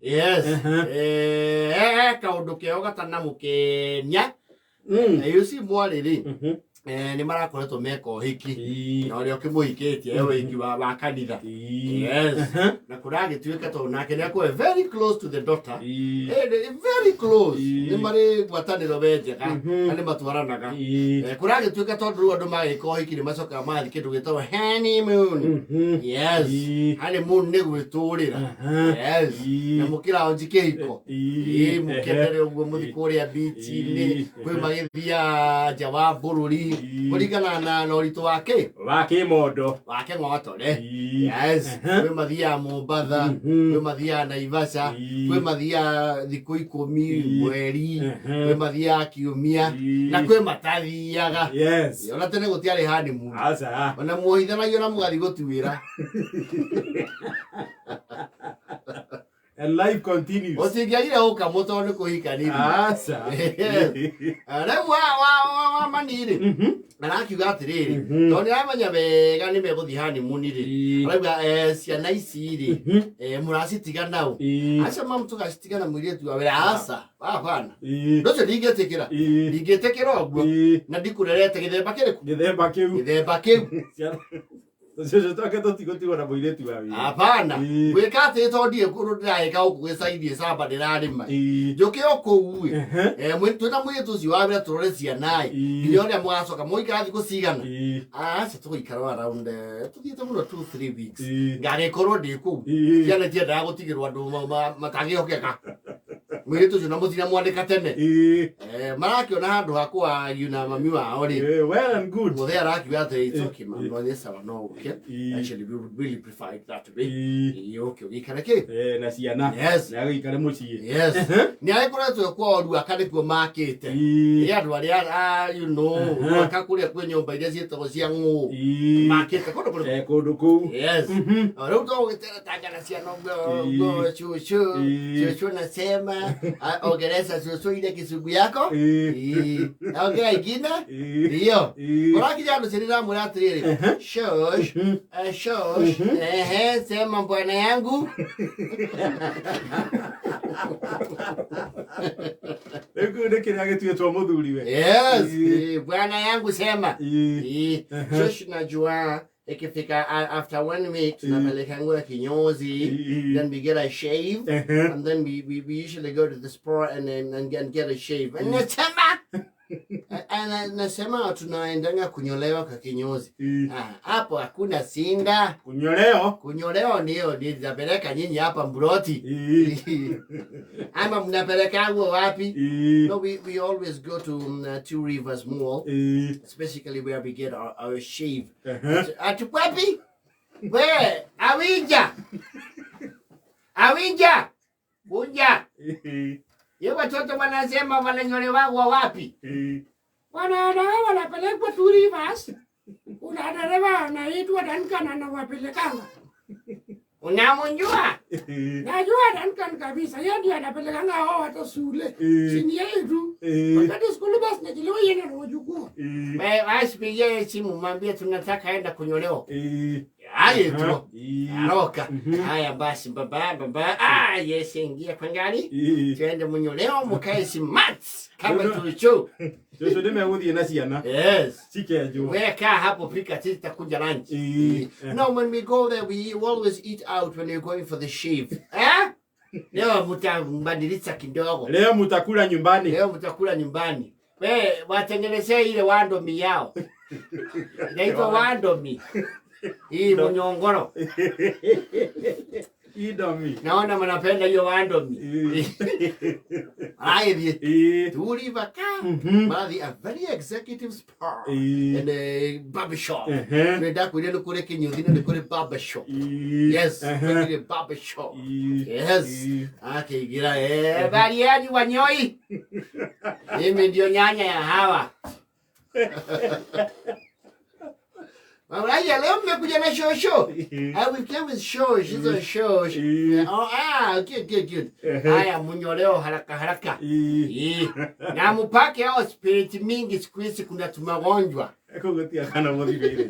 Yes. Aha. Kaũndũ keo gatanamũkenia. You see mwarĩ rĩ, nĩ marakoretwo meka ũhiki na ũrĩa ũkĩmũhikĩtie e ũhiki wa kanitha. Yes. Na kũragĩtuĩka tondũ nake nĩ akorwo very close to the daughter. Very close. Nĩ marĩ ngwatanĩro we njega na nĩ matwaranaga. Kũragĩtuĩka tondũ rĩu andũ magĩka ũhiki nĩ macokaga magathiĩ kĩndũ gĩtagwo honeymoon. Yes. Honeymoon nĩ gwĩtũrĩra. Yes. Na mũkĩraonji kĩhiko. Ĩĩ, mũkenere ũguo mũthi kũrĩa bichi-inĩ, kwĩ magĩthiaga nja wa bũrũri kũringana na ũritũ wa kĩ Wa kĩmondo. Wa kĩng'otore. Yes. Kwĩ mathiaga Mombatha, kwĩ mathiaga Naivasha, kwĩ mathiaga thikũ 10, mweri, kwĩ mathiaga kiumia, na kwĩ matathiaga. Ona tene gũtiarĩ honeymoon. Aca. Ona muohithanagio na mũgathiĩ gũtuĩra. And life continues. Ũtingĩagire gũkamwo tondũ nĩ kũhikanirie. Aca. Rĩu wa mani-rĩ, arakiuga atĩrĩrĩ, tondũ nĩ aramenya wega nĩ megũthiĩ honeymoon rĩ, arauga ciana ici rĩ, mũracitiga naũ? Acio mamu tũgacitigana mũirĩtu wa wĩra. Aca, hapana. Ũndũ ũcio ndingĩtĩkĩra. Ndingĩtĩkĩra ũguo. Na ndikũrerete gĩthemba kĩrĩkũ? Gĩthemba kĩu. Gĩthemba kĩu. Tũcũcũ twake tũtigũtigwo na mũirĩtu wa wĩra. Hapana. Gwĩka atĩ tondũ ndirĩ kũndũ ndĩragĩka gũkũ gĩcagi-inĩ camba ndĩrarĩma. Njũke o kũu ĩ. Twĩna mũirĩtu ũcio wa wĩra tũrore ciana ĩ. Nginya ũrĩa mũgacoka mũgũikara thikũ cigana? Aca, tũgũikara around tũthiĩte mũno 2-3 weeks. Ngagĩkorwo ndĩ kũu. Ciana itiendaga gũtigĩrwo andũ matangĩhokeka. Mũirĩtu ũcio na mũtinamwandĩka tene. Marakĩona handũ ha kũagiu na mami wao rĩ. Well and good. Mũthee arakiuga atĩ it's okay, ma'am, no nĩ sawa, no ũke. Actually, we would really prefer it that way. Ũke ũgĩikare kĩ? Na ciana. Yes. Na agĩikare mũciĩ. Yes. Nĩ agĩkoretwo kwao Ruaka nĩkuo makĩte. Ĩ andũ arĩa Ruaka kũrĩa kwĩ nyũmba iria ciĩtagwo cia ng'ũ. Makĩte kũndũ kũrĩkũ? Kũndũ kũu. Yes. Rĩu to gũgĩteretanga na ciana ũguo ũguo, cucu, cucu nasema, ongereza cucu ile kizungu yako. Ongea ingine. Ndio. Ũrakinya andũ ciana iramwĩra atĩrĩrĩ, shosh, shosh, ehe, sema bwana yangu. Rĩu kĩu nĩ kĩrĩa gĩtuĩtwo mũthuriwe. Yes, bwana yangu sema. Shosh, najua ikifika after one week tunapeleka nguo ya kinyozi, then we get a shave, and then we usually go to the spa and then and get a shave. And nasema tunaendanga kunyolewa kwa kinyozi. Ah, hapo hakuna sinda. Kunyoleo. Kunyolewa ndio nitapeleka nyinyi hapa Mburoti. Ama mnapeleka nguo wapi? No, we always go to Two Rivers Mall. It's basically where we get our shave. Ati wapi? We, Awinja. Awinja. Kuja. Ye watoto wanasema wananyolewa wapi? Wanaenda wanapelekwa Two Rivers. Kuna dereva anaitwa Duncan anawapelekanga. Unamjua? Najua Duncan kabisa, yeye ndiye anapelekanga hao watu shule. Si ni yeye tu. Wakati school bus nachelewa, yeye ndiye anawachukua. We, basi pigie simu mwambie tunataka enda kunyolewa. Aye tu. Aroka. Haya basi, baba baba. Ah, yes, ingia kwa gari. Tuende munyolewa mukae smart kama tulicho. Cũcũ nĩ megũthiĩ na ciana. Yes. Cikenjwo. We kaa hapo, pika, sisi tutakuja lunch. No, when we go there, we always eat out when you're going for the shave. Eh? Leo mtabadilisha kidogo. Leo mutakula nyumbani. Leo mtakula nyumbani. We watengenezee ile wandomi yao. Inaitwa wandomi. Hii munyongoro. Indomie. Naona mnapenda hiyo wandomi. Haya. Tulivaka. Marathiĩ a very executive spa and a barber shop. Nĩ ndakwĩrire nĩ kũrĩ kĩnyũthi na nĩ kũrĩ barber shop. Yes, kũrĩ barber shop. Yes. Akĩingĩra, "Habari yanyu wanyoi. Mimi ndio nyanya ya hawa. Haya, leo mmekuja na shosho." "Ah, we came with shosh, hizo shosh." "Oh, ah, good, good, good. Haya, munyoleo haraka haraka. Na mupake hao spirit mingi, siku hizi kuna tumagonjwa." Kũu gũtiakana mũthibĩrĩ.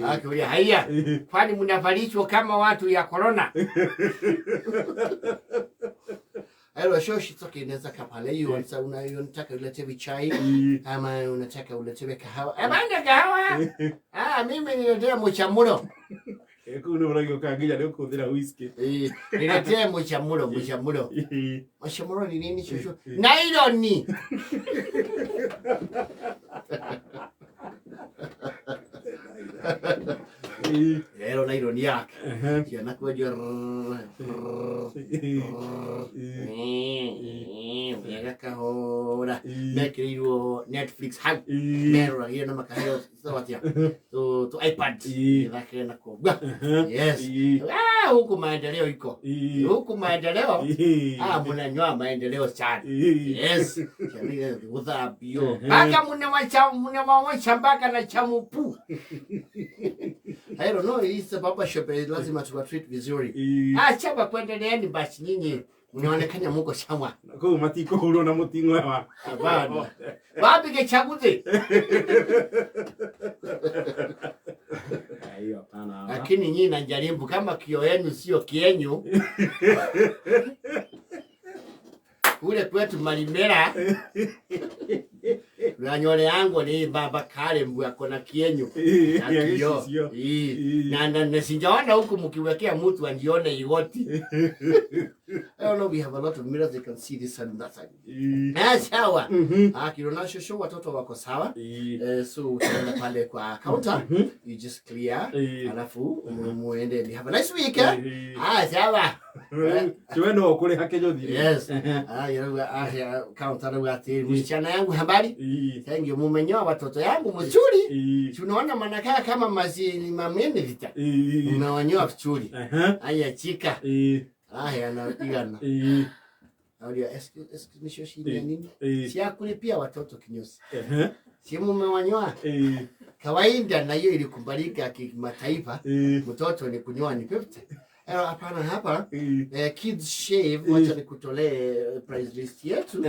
Akiulia haya, kwani mnavalishwa kama watu ya corona? Hello, shoshi it's okay, inaweza kaa pale. You want unataka uletewe chai ama unataka uletewe kahawa? Bana kahawa. Ah, mimi niletea mchamuro. Kũu nĩ ũragĩũka nginya nĩ ũkũhũthĩra whisky. Niletee mchamuro, mchamuro. Mchamuro ni nini shosho? Nailoni. Ero nailoni yake. Ciana kwenjwo wega kahora mekĩrĩirwo Netflix hau meroragĩre na makaheo atia tu iPad ithakĩre nakuo. Yes. Ah, huku maendeleo iko. Huku maendeleo. Ah, mnanyoa maendeleo sana. Yes. Ciana gũthambio. Mpaka mnawaosha mpaka na chamupu. I don't know, hii sababu shop lazima tuwa treat vizuri. Ah, chaba kuendeleeni basi nyinyi. Mnaonekana muko sawa. Kũu matikũhũrwo na mũting'oe wa. Hapana. Wapi kechaguzi? Hiyo hapana. Lakini nyinyi najaribu kama kio yenu sio kienyu. Kule kwetu Malimera. Na nywele yangu ni baba kale mbu ako na kienyu. Na kio. Na sijaona huku mkiwekea mtu anjione igoti. I don't know, we have a lot of mirrors, they can see this and that side. Sawa. Kirona shosho watoto wako sawa. So utaenda pale kwa counter, you just clear, alafu muende have a nice week. Sawa. Tuwe no kũrĩha kĩnyũthi. Yes. Counter rĩu atĩ msichana yangu habari. Thank you, mumenyoa watoto yangu mzuri. Tunaona manakaa kama mamene vita. Mmewanyoa vizuri. Aya chika. Aya anapigana. Audio excuse me shoshi ni nini? Si ya kulipia watoto kinyozi. Si mumewanyoa. Kawaida na hiyo ilikubalika kimataifa. Mtoto ni kunyoa ni 50. Hapana hapa. Kids shave, wacha nikutolee price list yetu.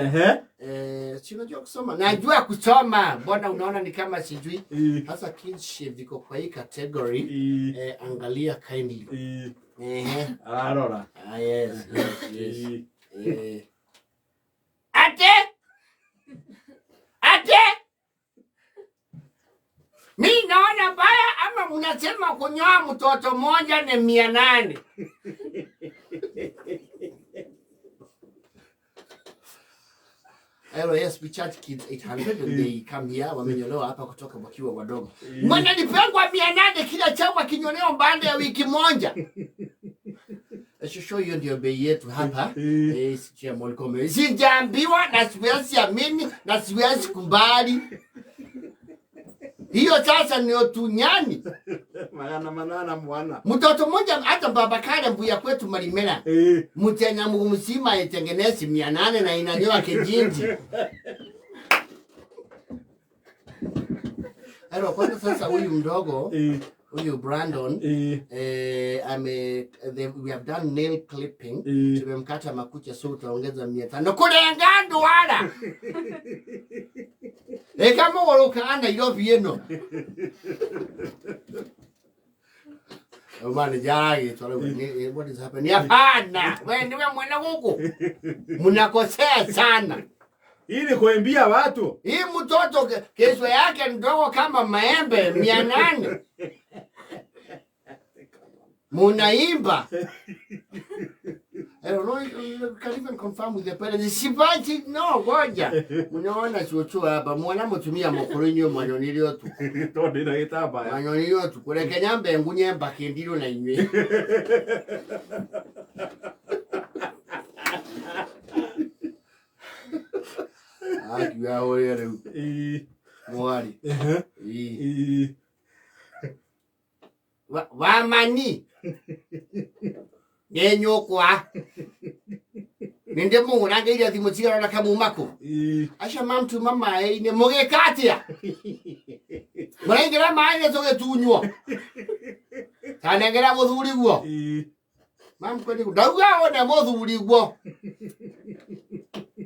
Si unajua kusoma? Najua kusoma. Mbona unaona ni kama sijui? Hasa kids shave iko kwa hii category. Angalia kindly. Arora. Yes, yes, yes. Ate! Ate! Mi naona baya ama mnasema kunyoa mtoto mmoja ni 800. Hello, yes, we charge kids 800 and they come here, wamenyolewa hapa kutoka wakiwa wadogo. Mwananipengwa 800 kila chama kinyolewa baada ya wiki moja. Shosho, hiyo ndio bei yetu hapa. Sijui Molkome. Sijaambiwa na siwezi amini na siwezi kubali. Hiyo sasa ni otunyani. Magana manana mwana. Mtoto mmoja hata baba kale mbuya kwetu Malimera. Mtenya mzima itengenezi 800 na inanyoa kijinji. Hello, kwanza sasa huyu mdogo, huyu Brandon, we have done nail clipping. Tumemkata makucha, so tutaongeza 500. Kulenga nduara. Kama waloka Nairobi eno. Mwana jage twale, what is happening? Hapana, wewe ndiwe mwana huko. Mnakosea sana. Ili kuambia watu. Hii mtoto kesho yake ndogo kama maembe 800. Munaimba. I don't know, you can even confirm with the parents. Sipati no ngoja. Munaona chuchu hapa, mwana mutumia mokoronyo manyonilio tu. Tondu ina gitambaya. Manyonilio tu. Kureke nyambe ngunye mbakindiro na inywe. Akiwa horia riu. Mwari. Wamani. Nyenyokwa. Ninde murangeire thimu cigana kamumako. Aca mamtu mama ine mugikatia. Muraingira maĩ tũgĩtunywo. Tanengera mũthuri guo. Mam kweli ndauga one mũthuri guo.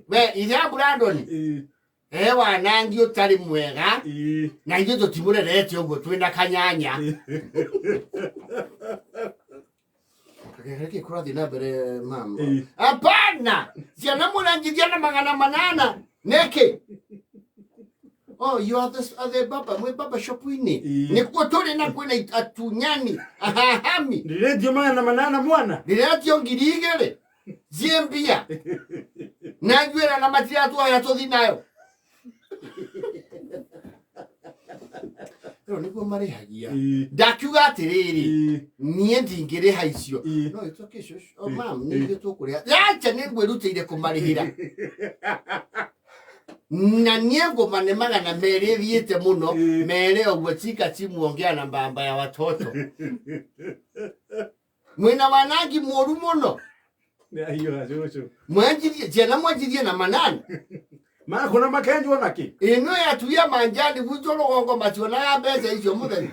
We ithe Brandon. E wanangi ũtarĩ mwega na ithuĩ tũtimũrerete ũguo twĩna kanyanya. Kagere kũrathiĩ na mbere mama. Hapana, ciana mũranjithia na 800 nĩkĩ? Oh, you are the baba, mwe baba shop-inĩ. Nĩkuo tũrĩ na kwĩna atunyani ahahami. Ndĩretio 800 mwana. Ndĩretio 2,000 ciĩ mbia na njuĩra na matiratuoya tũthi nayo. Rĩu nĩguo marĩhagia. Ndakiuga atĩrĩrĩ, niĩ ndingĩrĩha icio. No it's okay, shush. Oh, mam, nĩ ithuĩ tũkũrĩha. Acha nĩ ngwĩrutĩire kũmarĩhĩra. Na niĩ ngũmane 200 thiĩte mũno, mere ũguo chika chimuongea na mbamba ya watoto. Mwĩna wanangi mũru mũno. Nĩ ahiũha cũcũ. Mwanjithie, ciana mwanjithie na 800. Makona makenjwo nakĩ? Ĩno yatuia manjani gwitũ rũgongo mationaga mbeca icio mũthenya.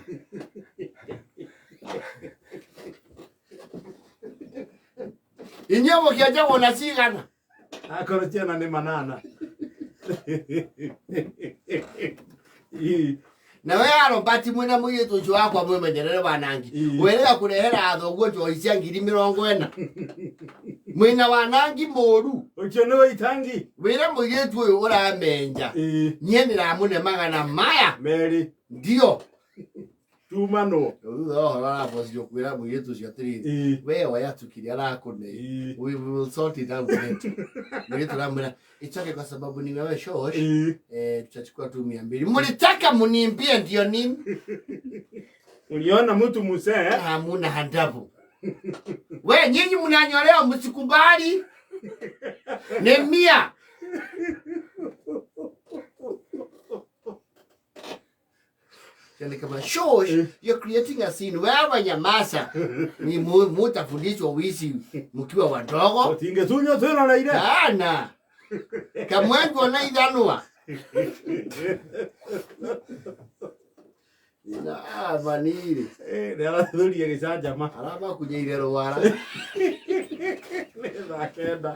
Inyuĩ mũkĩenjagwo na cigana? Akorwo ciana nĩ 800. Nawe Arobati mwĩna mũirĩtu ũcio wakwa mwĩmenyerere wanangi. Wĩrĩga kũrehera thoguo njohi cia 40,000. Mwĩna wanangi mũru. Ũcio nĩ wĩitangi. Wĩre mũirĩtu ũyũ ũramenja. Niĩ ndĩramũne 200. Ndio. Tumanwo. Thutha wa ũhoro arabocirwo kwĩra mũirĩtu ũcio atĩrĩrĩ, we oya tu kĩrĩa arakũne. We will sort it out later. Mũirĩtu aramwĩra, it's okay kwa sababu ni wewe shosh. Tutachukua tu 200. Mlitaka muniimbie ndio nini? Uliona mtu mzee? Hamuna handabu. We nyinyi mnanyolewa msikubali. Ni 100. Yani kama shosh, you're creating a scene. Wewe nyamaza. Ni mutafundishwa wizi mkiwa wadogo. Tingetunywa tena na ile. Sana. Kamwengo na ithanwa. Ina maniri. Nĩ arathuria gĩcanjama. Aramakunyeire rwara. Nĩ thaa 9.